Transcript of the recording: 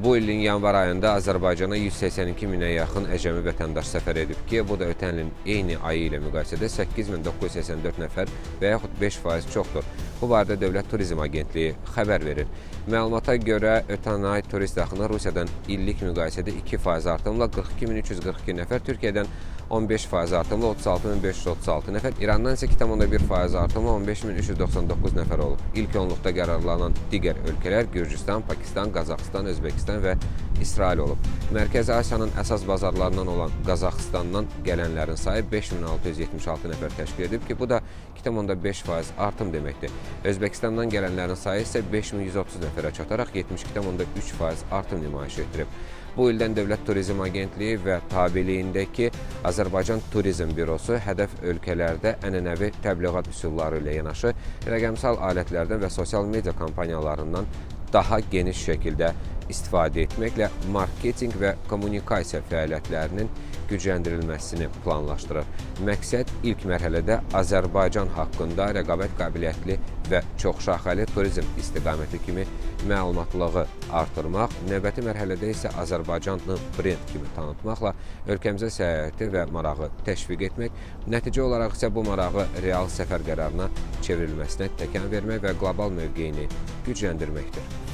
Bu ilin yanvar ayında Azərbaycana 182 minə yaxın əcnəbi vətəndaş səfər edib ki, bu da ötən ilin eyni ayı ilə müqayisədə 8984 nəfər və yaxud 5% çoxdur. Bu barədə Dövlət Turizm Agentliyi xəbər verir. Məlumata görə ötən ay turist axını Rusiyadan illik müqayisədə 2% artımla 42342 nəfər, Türkiyədən 15% artımla 36536 nəfər, İrandan isə 2,1% artımla 15399 nəfər olub. İlk onluqda qərarlanan digər ölkələr Gürcüstan, Pakistan, Qazaxıstan, Özbəkistan və İsrail olub. Mərkəzi Asiyanın əsas bazarlarından olan Qazaxıstandan gələnlərin sayı 5676 nəfər təşkil edib ki, bu da 2,5% artım deməkdir. Özbəkistandan gələnlərin sayı isə 5130 nəfərə çataraq 72,3% artım nümayiş etdirib. Bu ildən Dövlət Turizm Agentliyi və tabeliyindəki Azərbaycan Turizm Bürosu hədəf ölkələrdə ənənəvi təbliğat üsulları ilə yanaşı rəqəmsal alətlərdən və sosial media kampaniyalarından daha geniş şəkildə istifadə etməklə marketinq və kommunikasiya fəaliyyətlərinin gücləndirilməsini planlaşdırır. Məqsəd ilk mərhələdə Azərbaycan haqqında rəqabət qabiliyyətli və çoxşaxəli turizm istiqaməti kimi məlumatlığı artırmaq, növbəti mərhələdə isə Azərbaycanı brend kimi tanıtmaqla ölkəmizə səyahəti və marağı təşviq etmək, nəticə olaraq isə bu marağı real səfər qərarına çevrilməsinə təkan vermək və qlobal mövqeyini gücləndirməkdir.